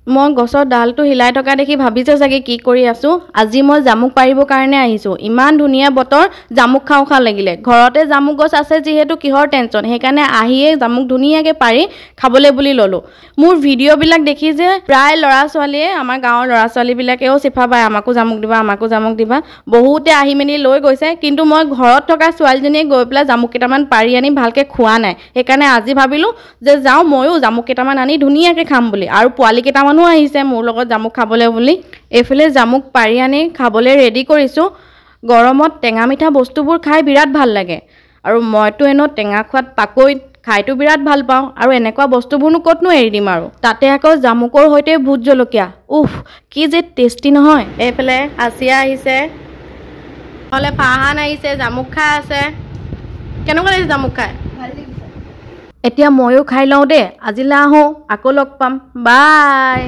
মই গছৰ ডালটো হিলাই থকা দেখি ভাবিছে চাগে কি কৰি আছোঁ। আজি মই জামুক পাৰিবৰ কাৰণে আহিছোঁ। ইমান ধুনীয়া বতৰ, জামুক খাওঁ খাওঁ লাগিলে। ঘৰতে জামুক গছ আছে যিহেতু কিহৰ টেনশ্যন, সেইকাৰণে আহিয়ে জামুক ধুনীয়াকৈ পাৰি খাবলৈ বুলি ল'লোঁ। মোৰ ভিডিঅ'বিলাক দেখি যে প্ৰায় ল'ৰা ছোৱালীয়ে, আমাৰ গাঁৱৰ ল'ৰা ছোৱালীবিলাকেও চিফা পায়, আমাকো জামুক দিবা, আমাকো জামুক দিবা। বহুতে আহি মেলি লৈ গৈছে, কিন্তু মই ঘৰত থকা ছোৱালীজনীয়ে গৈ পেলাই জামুক কেইটামান পাৰি আনি ভালকৈ খোৱা নাই। সেইকাৰণে আজি ভাবিলোঁ যে যাওঁ ময়ো জামুক কেইটামান আনি ধুনীয়াকৈ খাম বুলি। আৰু পোৱালি কেইটামানো আহিছে মোৰ লগত জামুক খাবলৈ বুলি। এইফালে জামুক পাৰি আনি খাবলৈ ৰেডি কৰিছোঁ। গৰমত টেঙা মিঠা বস্তুবোৰ খাই বিৰাট ভাল লাগে, আৰু মইতো এনেও টেঙা খোৱাত পাকৈত, খাইতো বিৰাট ভাল পাওঁ। আৰু এনেকুৱা বস্তুবোৰনো ক'তনো এৰি দিম আৰু। তাতে আকৌ জামুকৰ সৈতে ভোট জলকীয়া, উফ কি যে টেষ্টি নহয়। এইফালে আছিয়া আহিছে, নহ'লে ফাৰহান আহিছে, জামুক খাই আছে। কেনেকুৱা লাগিছে জামুক খাই? এতিয়া ময়ো খাই লওঁ দেই। আজিলৈ আহোঁ, আকৌ লগ পাম, বাই।